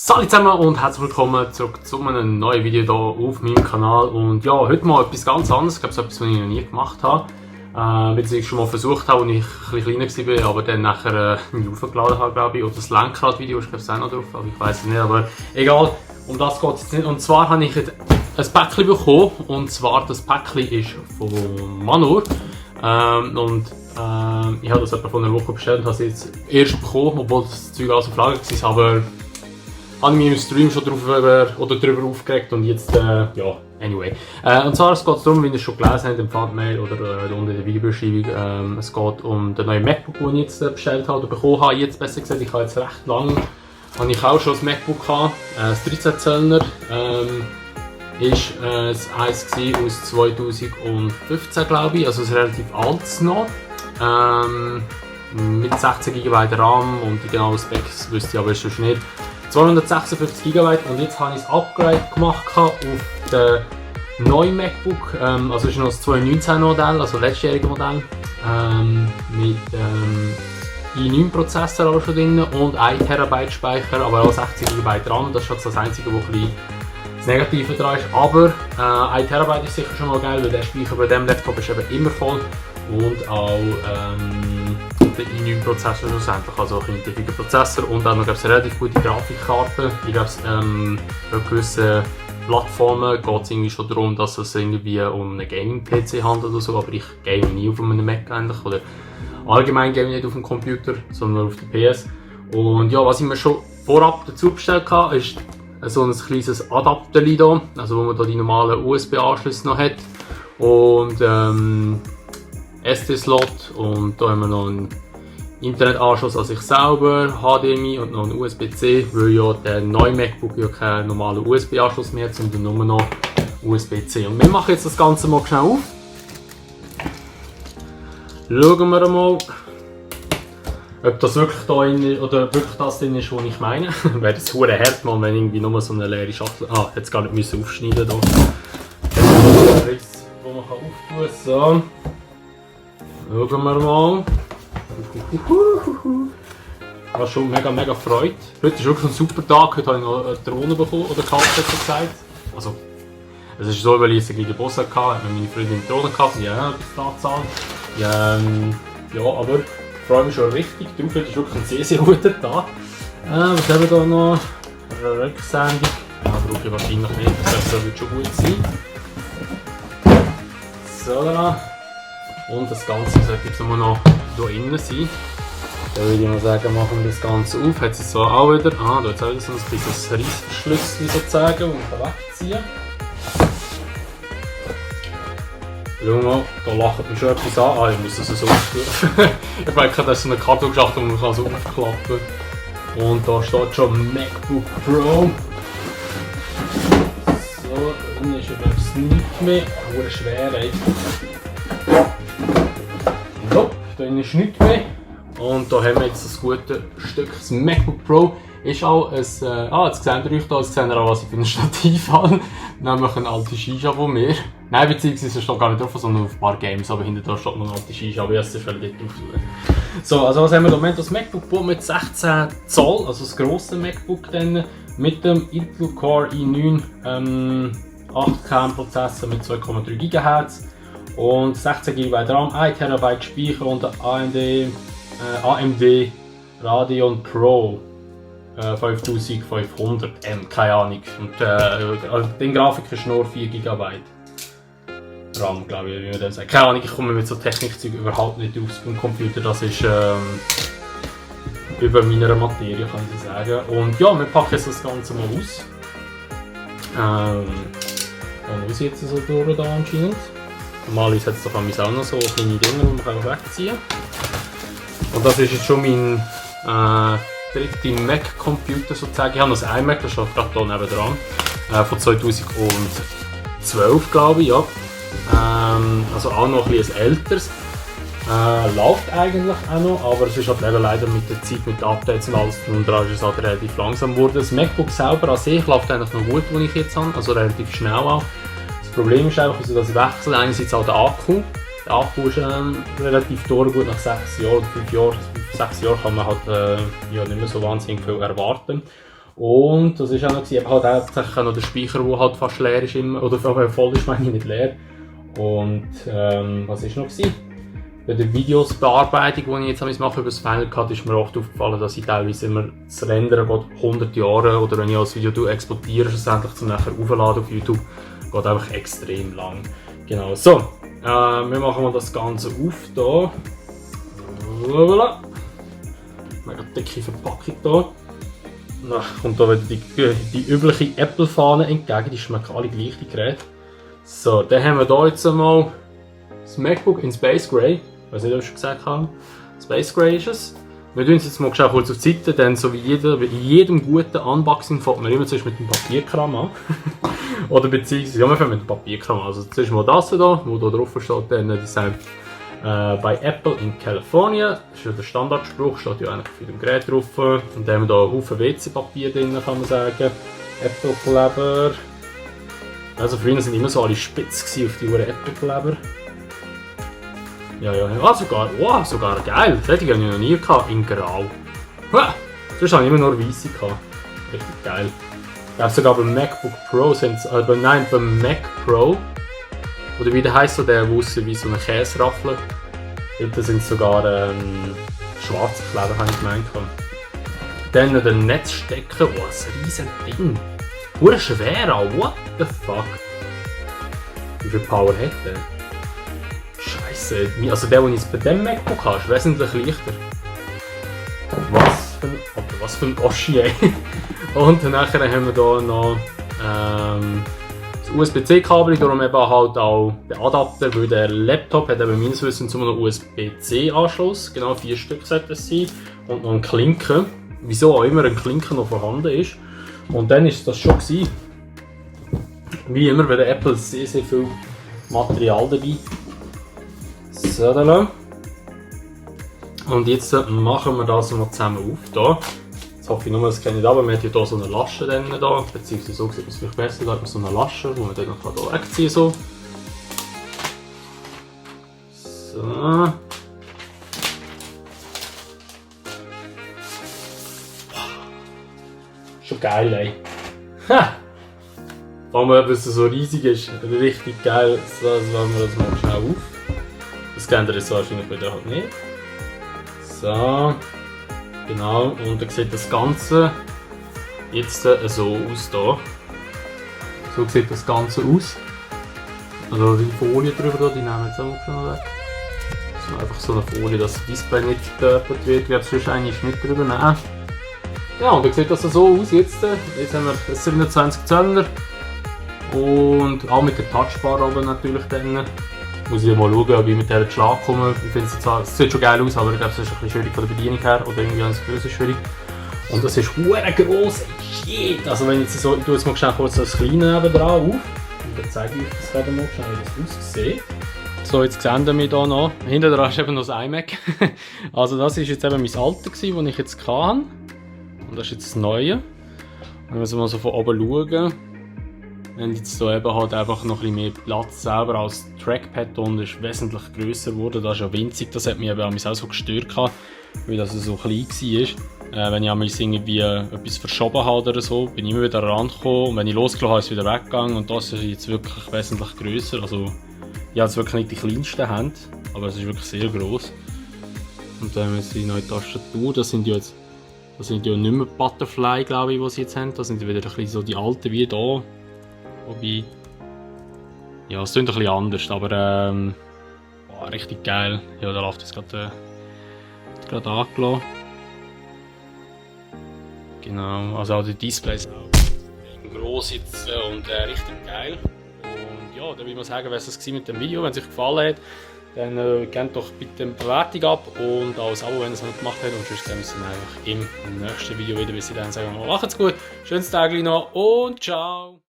Salut zusammen und herzlich willkommen zurück zu einem neuen Video hier auf meinem Kanal. Und ja, heute mal etwas ganz anderes. Ich glaube, so etwas, was ich noch nie gemacht habe. Beziehungsweise schon mal versucht habe, als ich ein bisschen kleiner war, aber dann nachher nicht aufgeladen habe, glaube ich. Oder das Lenkrad-Video ist, glaube ich, auch noch drauf, aber ich weiß es nicht. Aber egal, um das geht es jetzt nicht. Und zwar habe ich jetzt ein Päckchen bekommen. Und zwar, das Päckchen ist von Manur. Ich habe das etwa von einer Woche bestellt und habe es jetzt erst bekommen, obwohl das Zeug alles auf Lager war. Aber habe ich mich im Stream schon darüber aufgeregt und jetzt, ja, anyway. Und zwar geht es darum, wie ihr schon gelesen habt im Thumbnail oder unten in der Videobeschreibung, es geht um den neuen MacBook, den ich jetzt bestellt habe oder bekommen habe. Jetzt besser gesagt, ich habe jetzt recht lange, habe ich auch schon ein MacBook gehabt, das 13 Zöllner, ist eins aus 2015, glaube ich, also ein relativ altes noch. Mit 16 GB RAM und die genauen Specs wüsste ich aber schon nicht. 256 GB und jetzt habe ich das Upgrade gemacht auf den neuen MacBook, also ist noch das 2019 Modell, also letztjährige Modell, mit i9 Prozessor aber schon drin und 1 TB Speicher, aber auch 60 GB RAM, das ist schon das Einzige, was das Negative daran ist, aber 1 TB ist sicher schon mal geil, weil der Speicher bei diesem Laptop ist eben immer voll und auch der i9-Prozessor schlussendlich, also ein kräftiger Prozessor und auch noch eine relativ gute Grafikkarte. Ich glaube, bei gewissen Plattformen geht es irgendwie schon darum, dass es irgendwie um einen Gaming-PC handelt oder so, aber ich game nie auf einem Mac eigentlich, oder allgemein game nicht auf dem Computer, sondern auf der PS. Und ja, was ich mir schon vorab dazu bestellt habe, ist so ein kleines Adapter hier, also wo man da die normalen USB-Anschlüsse noch hat und SD-Slot und da haben wir noch einen Internetanschluss an sich selber, HDMI und noch einen USB-C, weil ja der neue MacBook ja keinen normalen USB-Anschluss mehr hat, sondern nur noch USB-C. Und wir machen jetzt das Ganze mal schnell auf. Schauen wir mal, ob das wirklich da drin ist, oder wirklich das drin ist, was ich meine. Wäre das verdammt hart, mal, wenn irgendwie nur so eine leere Schachtel. Ah, jetzt gar nicht müssen aufschneiden hier. Den Riss, den man auftun kann. So. Schauen wir mal. Ich habe schon mega Freude. Heute ist wirklich ein super Tag. Heute habe ich noch eine Drohne bekommen, oder gehabt, besser gesagt. Also, es ist so, weil ich jetzt eine kleine Bosse hatte, hat meine Freundin die Drohne gehabt, ja, das Anzahl. Ja, aber ich freue mich schon richtig drauf. Heute ist wirklich ein sehr guter Tag. Was haben wir da noch? Eine Rücksendung. Ja, brauche ich wahrscheinlich nicht, das wird schon gut sein. So, da. Und das Ganze sollte jetzt nur noch hier innen sein. Dann würde ich mal sagen, machen wir das Ganze auf. Hat es so auch wieder. Da hat es auch wieder so ein kleines Reissverschlüsschen sozusagen, und wegziehen. Schau mal, da lacht mich schon etwas an. Ich muss das so aufklappen. Ich merke, das ist so eine Kartonschachtel, die man so aufklappen kann. Und da steht schon MacBook Pro. So, da innen ist übrigens nichts mehr. Eine schwer, ey. So, da ist nichts mehr. Und da haben wir jetzt das gute Stück. Das MacBook Pro ist auch ein. Jetzt seht ihr euch da, jetzt seht ihr auch, was ich für ein Stativ habe. Nämlich eine alte Shisha von mir. Nein, beziehungsweise steht gar nicht drauf, sondern auf ein paar Games, aber hinter da steht noch eine alte Shisha, aber jetzt ist dort drauf. So, also was haben wir da? Moment, das MacBook Pro mit 16 Zoll, also das grosse MacBook dann, mit dem Intel Core i9 8-Kern-Prozessor mit 2,3 GHz. Und 16 GB RAM, 1 TB Speicher und der AMD Radeon Pro 5500M, keine Ahnung. Und die Grafik ist nur 4 GB RAM, glaube ich, wie man das sagt. Keine Ahnung, ich komme mit so Technikzeug überhaupt nicht aus beim Computer, das ist über meiner Materie, kann ich sagen. Und ja, wir packen jetzt das Ganze mal aus. Dann muss ich jetzt so durch da anscheinend. Normalerweise hat es doch auch noch so kleine Dinger, die man wegziehen kann. Und das ist jetzt schon mein dritter Mac-Computer sozusagen. Ich habe noch ein iMac, das steht gerade hier nebendran. Von 2012, glaube ich, ja. Also auch noch ein bisschen älteres. Läuft eigentlich auch noch, aber es ist halt leider mit der Zeit, mit den Updates und alles und dran ist es halt relativ langsam geworden. Das MacBook selber an sich läuft eigentlich noch gut, was ich jetzt habe, also relativ schnell auch. Das Problem ist einfach, dass ich wechsle. Einerseits auch der Akku. Der Akku ist relativ gut nach 6 Jahren oder 5 Jahren. 6 Jahren kann man halt ja, nicht mehr so wahnsinnig viel erwarten. Und das ist auch noch, eben halt tatsächlich auch noch der Speicher, der halt fast leer ist, immer, oder voll ist, meine ich, nicht leer. Und was ist noch gewesen? Bei der Videosbearbeitung, die ich jetzt mache über das Final Cut, ist mir oft aufgefallen, dass ich teilweise immer das Rendern geht 100 Jahre, oder wenn ich das Video exportiere, schlussendlich zum nachher aufladen auf YouTube, geht einfach extrem lang. Genau, so, wir machen mal das Ganze auf hier. Voilà. Mega dicke Verpackung hier. Dann kommt da wieder die übliche Apple-Fahne entgegen, die schmecken alle gleich, die Geräte. So, dann haben wir hier jetzt einmal das MacBook in Space Gray. Ich weiß nicht, ob ich schon gesagt habe. Space Gray ist es. Wir tun es jetzt mal kurz auf die Seite, denn so wie in jedem guten Unboxing fängt man immer zuerst mit dem Papierkram an. Oder beziehungsweise, ja, wir fangen mit dem Papierkram an. Also zuerst mal das hier, wo da drauf steht, dann Design bei Apple in California. Das ist ja der Standardspruch, steht ja eigentlich auf jedem Gerät drauf. Und dann haben wir hier einen Haufen WC-Papier drin, kann man sagen. Apple-Kleber. Also früher sind immer so alle spitz auf die Apple-Kleber. Ja. Ah, sogar geil. Das hätte ich noch nie gehabt, in Grau. Sonst habe ich immer nur weiße gehabt. Richtig geil. Ich habe sogar beim MacBook Pro, beim Mac Pro, oder wie der heisst, so der, wo aussieht wie so eine Käseraffel. Dort sind sogar schwarze Kleber, habe ich gemeint. Dann der Netzstecker, ein riesen Ding. Hure schwer auch, what the fuck? Wie viel Power hat der? Scheiße, also der, den ich bei dem MacBook habe, ist wesentlich leichter. Was für ein Oschi, ey. Und dann haben wir hier noch das USB-C-Kabel, darum eben halt auch der Adapter, weil der Laptop hat eben meines Wissens zu einem USB-C-Anschluss, genau 4 Stück sollte es sein, und noch ein Klinken, wieso auch immer ein Klinken noch vorhanden ist. Und dann ist das schon gewesen. Wie immer bei der Apple sehr viel Material dabei. So, dann. Und jetzt machen wir das mal zusammen auf. Da. Jetzt hoffe ich nur, das kennt ihr, aber man hat ja hier so eine Lasche da, beziehungsweise so sieht es vielleicht besser, da hat man so eine Lasche, die man dann noch hier wegziehen kann. So. Schon geil, ey. Ha! Vor allem, weil es so riesig ist, richtig geil. So, also lassen wir das mal schnell auf. Das kennt ihr jetzt wahrscheinlich wieder halt nicht. So. Genau, und dann sieht das Ganze jetzt so aus hier. So sieht das Ganze aus. Also die Folie drüber, die nehmen wir jetzt auch schon weg. Das ist einfach so eine Folie, dass das Display nicht gedörpert wird. Ich werde es wahrscheinlich nicht drüber nehmen. Ja, und dann sieht das so aus jetzt. Jetzt haben wir einen 27 Zöller und auch mit der Touchbar oben natürlich dann. Muss ich mal schauen, ob ich mit dieser Schlag komme. Ich finde es sieht schon geil aus, aber ich glaube, es ist ein bisschen schwierig von der Bedienung her. Oder irgendwie ganz Größe schwierig. Und das ist verdammt gross. Shit! Also wenn ich jetzt so, ich tue jetzt mal schnell kurz das Kleine nebenan auf. Und dann zeige ich euch das gerade mal schnell, wie das aussieht. So, jetzt sehen wir hier noch. Hinter dran ist eben noch das iMac. Also das war jetzt eben mein Alter, das ich jetzt hatte. Und das ist jetzt das Neue. Wenn wir mal so von oben schauen, haben jetzt so eben halt einfach noch ein bisschen mehr Platz selber als Trackpad und ist wesentlich grösser geworden. Das ist ja winzig, das hat mich eben auch so gestört, weil das so klein war. Wenn ich einmal irgendwie etwas verschoben habe oder so, bin ich immer wieder rangekommen und wenn ich losgelassen habe, ist es wieder weggegangen und das ist jetzt wirklich wesentlich grösser. Also ich habe jetzt wirklich nicht die kleinsten Hände, aber es ist wirklich sehr gross. Und dann haben wir jetzt die neue Tastatur, das sind ja nicht mehr Butterfly, glaube ich, die sie jetzt haben. Das sind wieder ein bisschen so die alten wie hier. Wobei, ja, es klingt ein bisschen anders, aber richtig geil. Ja, da läuft es gerade angelassen. Genau, also auch die Displays auch gross jetzt und richtig geil. Und ja, dann würde ich mal sagen, was es war mit dem Video. Wenn es euch gefallen hat, dann gebt doch bitte eine Bewertung ab und auch ein Abo, wenn ihr es noch nicht gemacht habt. Und sonst sehen wir uns dann einfach im nächsten Video wieder. Bis dahin sagen wir mal, macht's gut, schönes Tag noch und ciao!